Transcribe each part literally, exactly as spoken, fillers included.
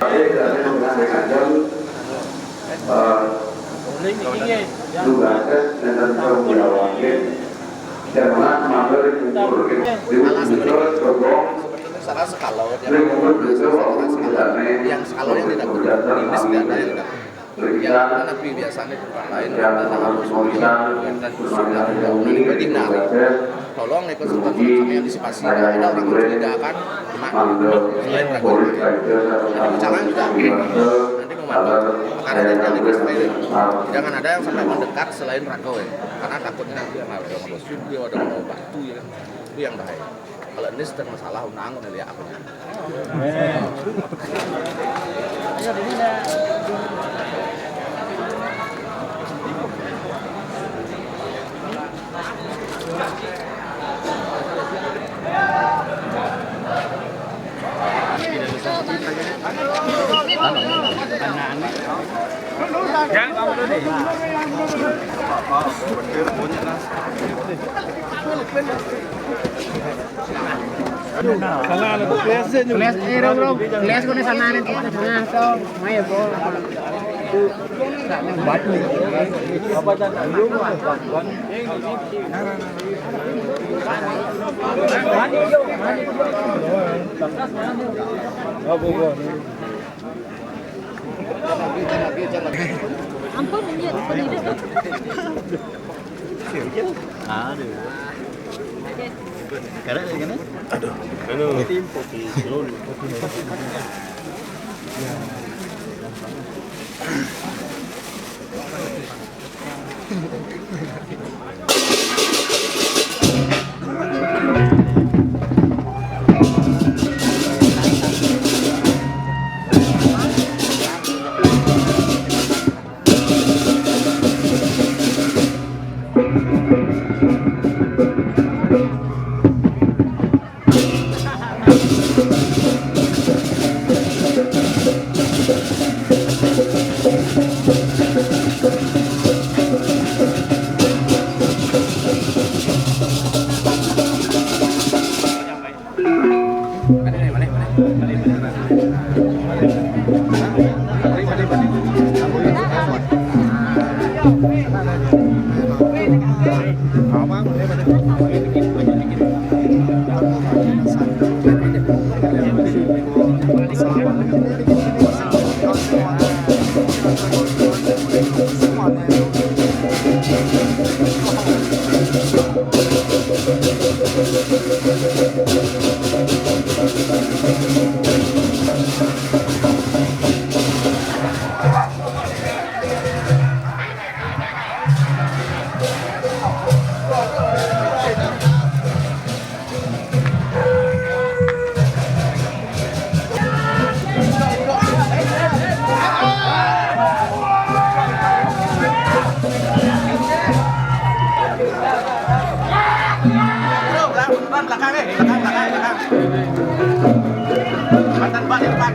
Saya tidak ada yang mengatakan, eh, tugasnya dan tanggung jawabnya. Jangan mager ngukur gitu. Jadi, betul, sombong. Salah sekali dia. Jadi, ngukur gitu, sombong, tidak nih. Yang sekali yang tidak benar, ini tidak ada yang tidak. Yang mana pi biasanya tempat lain, yang mana harus bisa, yang kan sudah ada ini, jadi, nah, tolong ikut serta sama antisipasi. Ada orang mencurigakan, kena selain ragu. Jangan juga nanti mau mati. Makanya jangan sampai, jangan ada yang sampai mendekat selain ragu, ya. Karena takutnya nanti yang ada mau sugi, ada mau batu, ya kan. Itu yang bahaya. Kalau ini sedang masalah unang, udah lihat apa. Kelas, eh, Rom, Rom. Kelas ko ni sana rin, kita sana, so, may po. Batu. Ampun, iya, sendiri. Aduh. Karena kayak gini. Aduh. Aduh. Belakang, belakang, eh. Belakang, belakang, belakang. Mantan Mbak di depan.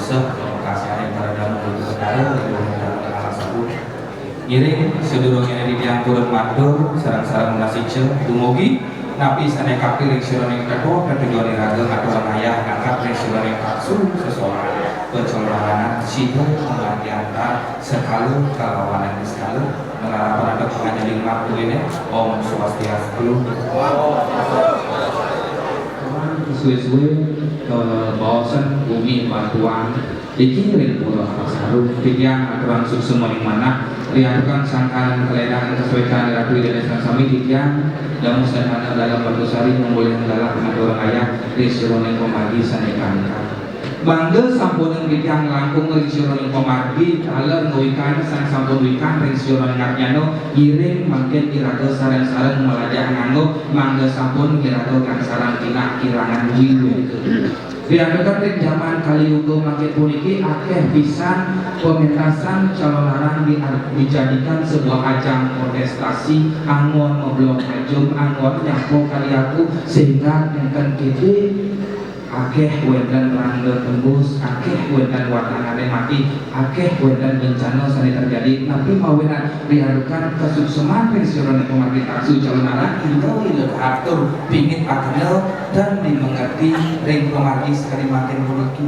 Lokasi anu para damu itu Betara, itu Betara alas aku. Ngiring sadurungé titiang purun matur sareng-sareng nunas ica dumugi napi sané kaping ring sajeroning tetujon iraga ngaturang ayah ngangkat ring sajeroning taksu sesolangan pacalonaranan sida manganti antar sekala kalawanan niskala. Ngarahang antuk panganjali mangkuliné. Om Swastiastu. Suwe-suwe kabaosan bumi bantuan iki ring Pura Pasaru. Titiang aturang suksma ring manah, riantukan sangkaning kalédangan kasawitan Ratu Ida dané sareng sami. Titiang damu sandana Dalem Batu Sari, nyumulihang galah ngaturang ayah ring sajeroning pamargi sané kangkat. Mangda sampunang titiang langkung ring sajeroning pamargi, taler ngawikan sang sampun wikan ring sajeroning arnyana, ngiring mangkin iraga sareng-sareng malajah nganggo, mangda sampun iraga kang sareng tindak kirangan wiwéka. Riantukan ring jaman Kali Yuga mangkin puniki akéh pisan pementasan calonarang di-, dijadikan sebuah ajang kontestasi, anggon mablog majung, anggon nyapa kali aku, sehingga nénten kéné akéh wénten rangda tembus, akéh wénten watangané mati, akéh wénten bencana sané terjadi. Napi mawinan riantukan kasukseman ring sajeroning pamargi taksu calonarang, ila-ila atur pingit akena tan dimengerti ring pamargi sakadi mangkin puniki.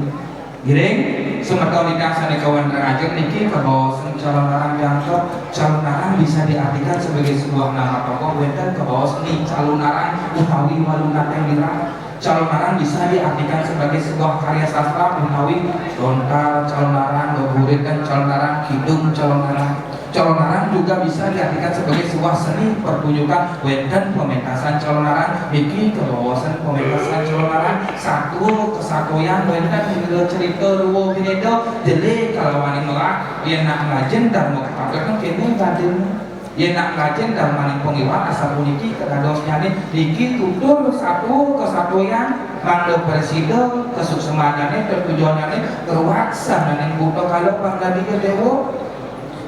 Ngiring, semeton titiang sané kawentar ajeng niki kabaosan calonarang jangkep. Calonarang bisa diartikan sebagai sebuah nama tokoh, wénten kabaos Ni Calonarang utawi Walu Nateng Lirang. Calonarang bisa diartikan sebagai sebuah karya sastra utawi lontar calonarang, geguritan calonarang, kidung calonarang. Calonarang juga bisa diartikan sebagai sebuah seni pertunjukan. Wénten pementasan calonarang, niki kabaosan pementasan calonarang, satua kasatuan, wénten cerita rwa binéda, jelé kalawaning melah, yén nak nglajen darma kapatut kéné badéné. Yén nak nglajen darmaning pangiwat asapuniki kadadosnyané, niki tutur satua kasatuan, mangda prasida kasuksemannyané, tetujonnyané, ngruat sahananing buta kala pangadiga déwa.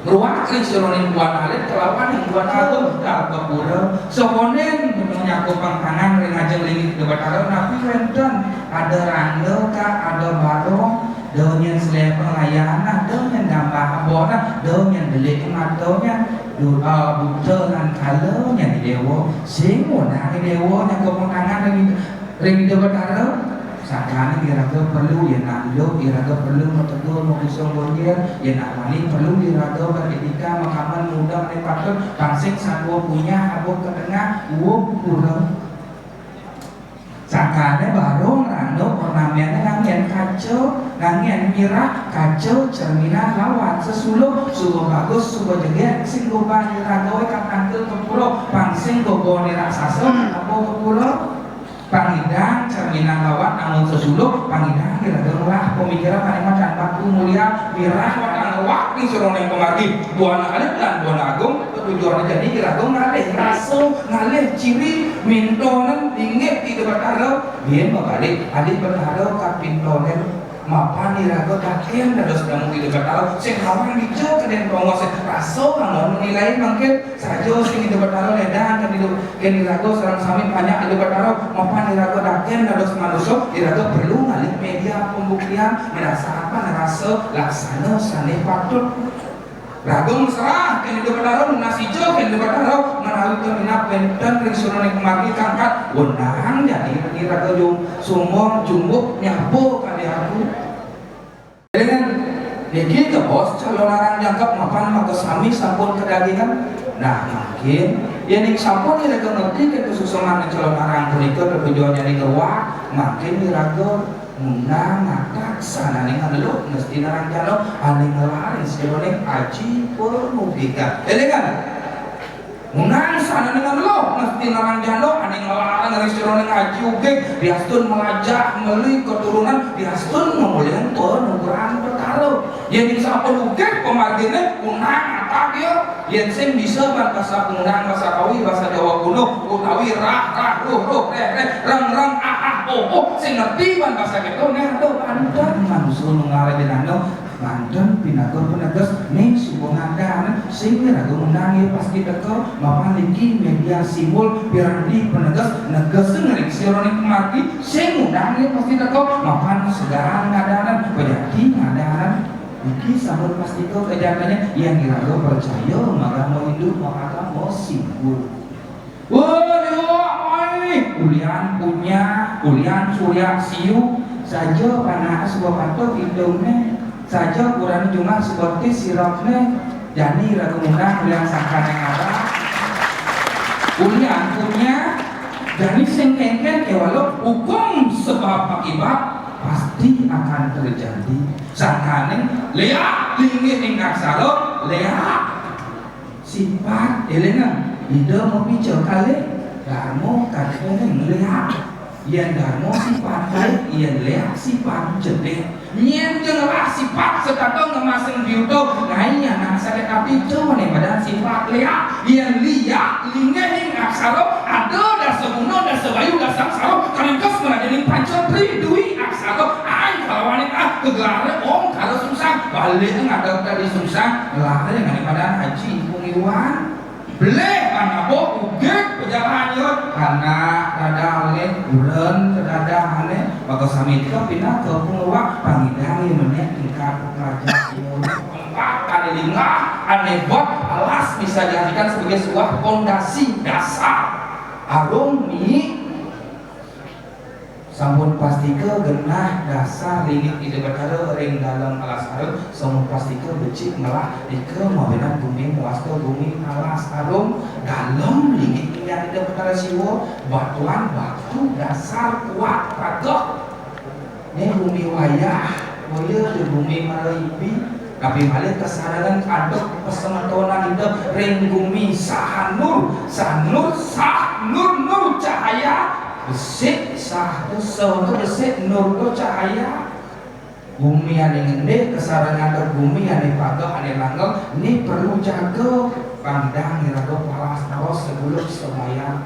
Ngruat ring sajeroning buana alit kalawan ring buana agung, kalpapura. Saponin nyakup pangtangan ring ajeng linggih Ida Batara, napi wénten ada rangda ka, ada barong, da nyén seléh panglayanan, da nyén gambah abona, da nyén delik matanya, du-, ah, buta lan kala nyén déwa. Sing wénang déwa nyakup pangtangan ring Ring Ida Batara, sangkaning iraga perlu, yén nak luh, iraga perlu mategur, makusung bonjér, yén nak maling, perlu iraga berketika makamen mudeng ané patut, pang sing satua punyah, abuh ka tengah, uug pura. Sangkané barong rangda ornaménné nganggén kaca, nganggén mirah, kaca, cerminan, lawan sesuluh, suba bagus, suba jegég, sing goban iraga wé katangkil ka pura, pang sing gobané raksasa, abuh ka pura. Pangidang, cerminan lawan anggon sesuluh, pangidang iraga ngelah pamikiran ané madan baku mulia, mirah watang lawak ring sajeroning pamargi, buana alit lan buana agung, tujuané jani iraga ngalih rasa, ngalih ciri, mintonan inggih Ida Batara, yén mabalik, alit Batara kapintonan. Mapan iraga dakén dados damu Ida Batara, sing nawang dija kadén tongos, rasa anggon menilai mangkin saja sing Ida Batara ledang kén iraga sareng sami panjak Ida Batara, mapan iraga dakén dados manusa, iraga perlu ngalih média pembuktian, ngrasa apa, ngrasa laksana sané patut. Raga serah kén Ida Batara, nunas ica kén Ida Batara, menawi kaminab wénten ring sajeroning pamargi kangkat, wenang jani iraga jum-, sumur jumbuh nyapa kalih aku. Élingang, niki kabaos calonarang jangkep mapan makasami sampun kadagingan. Nah, mangkin, yéning sampun iraga ngerti kén kasukseman calonarang punika, tetujonnyané ngruat, mangkin iraga Munang ngatak sananing aneluh, mesti narang jana ané ngelarin sajeroning aji pamugikan. Élingang, munang sananing aneluh, mesti narang jana ané ngelarin ring sajeroning aji ugig, diastun malajah, meli keturunan, diastun ngamolihang panugrahan Betara. Yén sampun ugig pamarginé, munang ngatak ya. Yén sing bisa ban basa Pangundang, basa Kawi, basa Jawa Kuno, utawi rah, rah, ruh, ruh, reh, reh, reng, reng, ah, ah, oh, oh, sing ngerti ban basa kéto, néh, aduh, banten manusa nu ngalajenana. Manten pinaka peneges, ning suba ngadanan, sing iraga ngundang ia pasti teka, mapan niki media simbol piranti peneges, negesin ring sajeroning pamargi, sing ngundang ia pasti teka, mapan sedaran ngadanan, pejati ngadanan. Niki sampun pastika kajatanya, yen iraga pracaya maagama Hindu, maagama Simbul. Wah, liwak, oi. Ulian Punya, ulian Surya Siu, saja panah suba patut idungné. Saja kurang jumah seperti sirapné. Jani iraga ngundang ulian sangkané ngabak. Ulian Punya, jani sing kénkén kéwala hukum sebab akibat pasti akan terjadi. Sangkané léak linggih ing aksara, léak sipat, élingang, Ida mapica kalih, darma katening léak. Yén darma sipat baik, yén léak sipat jelek. Nyén ja ngelah sipat setata ngemasang biuta, ngaé anak sakit ati, coné madan sipat léak. Yén léak linggih ing aksara, ada dasa guna, dasa bayu, dasa aksara, karingkes marajaning panca tri dwi aksara, ai kalawaning ah, gelaré Om Kara Sungsang. Balik ngadep tadi Sungsang, lare ngané madan Haji Ipung Iwan. Belih pang abo ugig pejalan yot, anak dadahné, ulun dadahné, maka sami tika pinaka pangluak pangidang ia menék tingkat pelajar ia. Tempat ané linggah, ané bot alas bisa diartikan sebagai sebuah pondasi dasar. Arum ni Sampun pastika genah dasar linggih Ida Betara ring dalem alas arum, sampun pastika becik melah nika mawinan gumi mawasta gumi alas arum, dalem linggih Ida Betara Siwa, batuan batu dasar kuat pageh. Né gumi wayah, boya di gumi mara ibi, tapi malih kasarangan antuk pasemetonan Ida ring gumi saha nur, saha nur, sah nur, nur cahaya, besik sah tu, sa tu besik, nur tu cahaya. Gumi ané ngendih kasarangan antuk gumi ané pageh ané langgeng, né perlu jaga, pang nyidang iraga palas taros saguluk sabayang.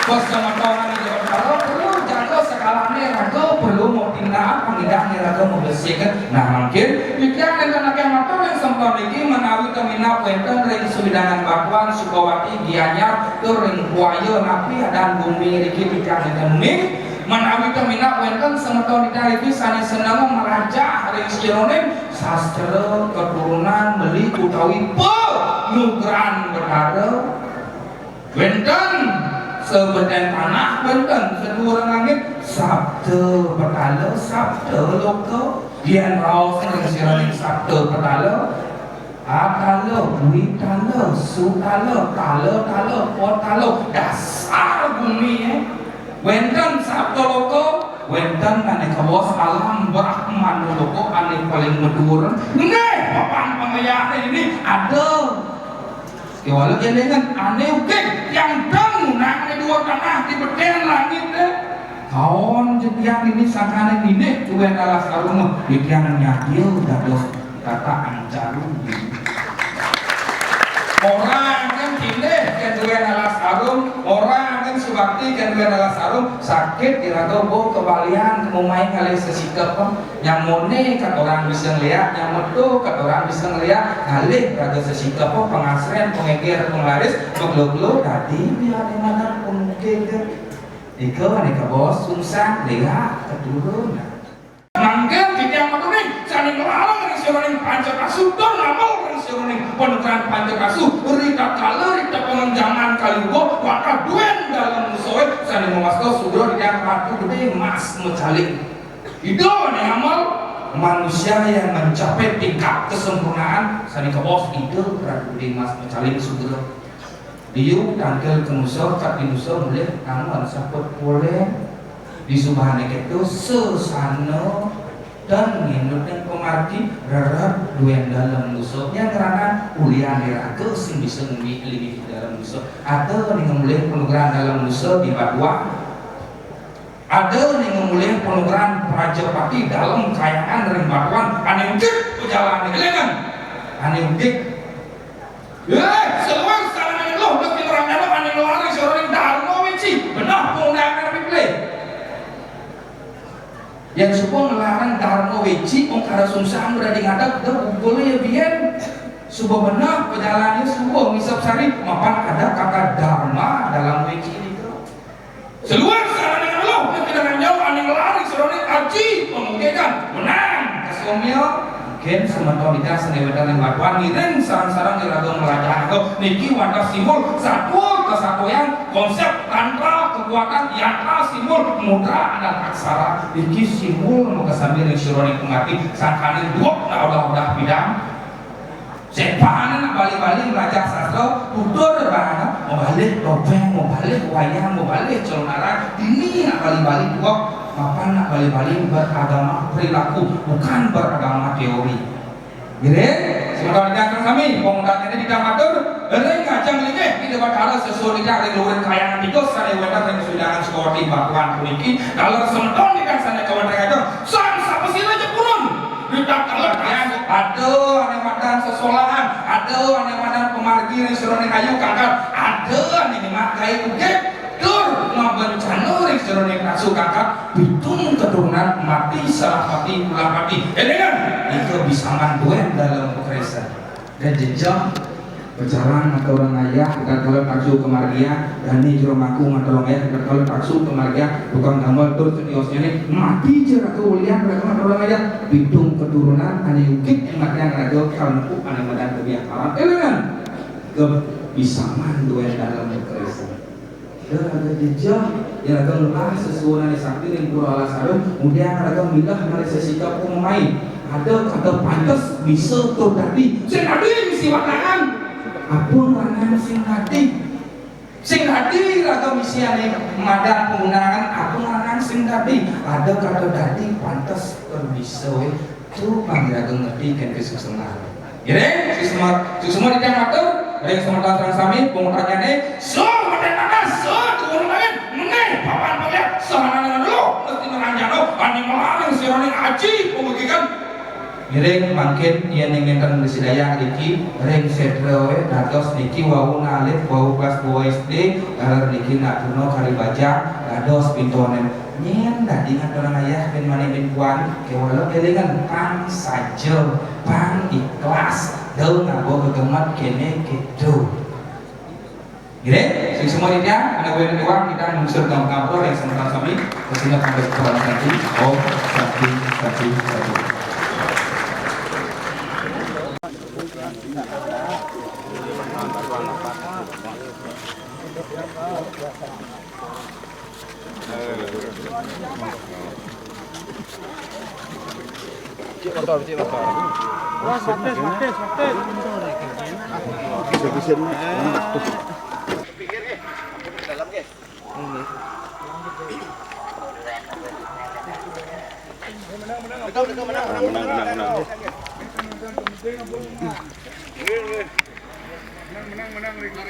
Pasemetonan Ida Betara perlu jaga sakalané raga, perlu matindak pangidang iraga mabesik. Nah, mangkin titiang nénten akéh matur ring semeton niki menawi té minab wénten ring sawidangan batuan Sukawati Gianyar tur ring Kuaya napi adan gumi niki titiang nénten uning. Menawi té minab wénten semeton titiang niki sané seneng marajah ring sajeroning sastra keturunan Meli utawi panugrahan Betara. Wénten sabetén tanah, wénten saduuran langit, sabda petala, sabda loka. Yén raos ring sajeroning sabda petala, atala, witala, sutala, tala, tala, patala, dasar guminé. Wénten sabda loka, wénten ané kabaos alam Brahmana loka ané paling maduur. Nggih, papan pangayahné ini ada. Kéwala élingang ané ugig, tiang dang ngunang di duur tanah, di betén langit, eh. Kaon ja tiang ini sangkané nini duén alas arum, di tiang nyadia dados tata ancaru. Orang kan tindih kén duén alas arum, orang kan subakti kén duén alas arum, sakit iraga bo kebalian, mumain kalih sesikep. Nyamone katorang bisa ngeliat, nyamone katorang bisa ngeliat, ngalih raga sesikep, pangasren, pangeger, panglaris, maglo-glo, dadi biar di mana pun mungkin. Ika ané kabaos sungsang, liak keturunan. Mangkin titiang matur ring sané nglarang ring sajeroning panca kasu, tur ngamel ring sajeroning panugrahan panca kasu, ritatkala rita pangenjangan kaliuga, wantah duén dalem nusaé, sané mawasta sugra titiang Ratu Gedé Mas Macaling. Ida ané ngamel manusia yang mencapai tingkat kesempurnaan, sané kabaos Ida Ratu Gedé Mas Macaling sugra. Diyu tangkil ka nusa, kat di nusa mulih angon saput poleng. Disubané kéto sesana tan nginut ning pamargi rered duén dalem nusa. Nyang ngranan ulian iraga sing bisa ngumbi linggih dalem nusa. Ada ning mulih panugrahan dalem nusa di Batuan. Ada ning mulih panugrahan Prajapati dalem kayangan ring Batuan, ané ugig pajalané, élingang. Ané ugig. Eh, saluir sareng ané luh, luh di Prajapati, ané luar di saluir Dharma Wiji. Benah pun ané pipilih. Yén suba nglarang darma weci, ungkara sungsang beradi ngadeg, da bubul ya biyen. Suba beneh pajalannya suba ngisep sari, mapan ada kata darma dalam weci nika. Saluir sarana ngeluh, nek kita ngenyau aning lari sarana aji, pemungkikan, menang, kasomya. Mungkin semeton nika sane wetan ing batuan ngiring sareng-sareng iraga melajah. Niki wantah simbol satua kesatuan, konsep tantra, kekuatan, yantra, simbol, mudra, dan aksara. Niki simbol makasami ring sira ning pangati, sangkaning duwek nak odah-odah pidang. Sepane nak bali-bali melajah sastra, tutur bahana, mabalih topeng, mabalih wayang, mabalih calonarang, dini nak bali-bali duwek, mapan nak bali-bali beragama perilaku, bukan beragama teori. Nggih, semeton titiang sami, pamungkasane titiang matur, ring kajeng linggih Ida Batara sesuhun titiang ring luhuring kayangan tikus sane wenten ring sumindangin Sukawati Batuan puniki, taler semeton titiang sane kawenten kajeng, sang sapasira ja purun. Ritatkala ada ane madan sesolahan, ada ane madan pamargi ring sajeroning ayu kangkal, ada ane nyemak gaé ugig, tur ngabencana ring sajeroning rasu kangkal, pitung keturunan mati salah mati ulah mati. Elingan, ika bisaman duen dalem pakresan. Dan jejeh Pacaran ngaturang ayah, ritatkala taksu kamargiang, dane jero mangku ngaturang ayah, ritatkala taksu kamargiang, tukang tambel tur setiosnyane, mati ja raga ulian raga ngaturang ayah, pitung keturunan ane ugig ing matian raga, kalengku ane madan kebiakaran. Elingan, kebisaman duen dalem pakresan. Iraga jejeh, iraga ngelah sesuunane sakti ring Pura Alas Arum, kemudian iraga milah malih sesikap kumemai. Ada kata pantes bisa tur dadi. Sing dadi misi watangan. Apa ngaran sing dadi? Sing dadi iraga misi ane madan pangundangan, apa ngaran sing dadi? Ada kata dadi pantes tur bisa, weh. Tuh, pang iraga ngerti kan kesusahan. Ngiring, suksma, suksma titiang matur, ring semeton sareng sami, pungkasnyane, suh meten nanas, suh tuwur mawin, ngeneh papan pangliat, sahanane dulu, mesti neranjana, ane malarang siraning aji, pungkikan. Ngiring, mangkin, yen ning nenten Besi Dayak niki, ring setra we, dados niki wau alit, wau kelas dua S D, taler niki nak tuna kari bajang, dados pintonen. Nyen dadi ngaturang ayah ben mane ben puan, kewala kelingan pang saja, pang ikhlas, dau ngaba gegemet kene kedo. Nggih, sing semua nitya, anak buah iwang kita nungsur kampung kampung yang sementara sami, kesini sampai sekolah nanti. Oh, satu, satu, satu. Cik motor, cik motor. Wah, sate, sate, sate. Bisa-bisa. Dalam ke? Menang, menang, menang. Menang, menang, menang. Menang, menang, menang.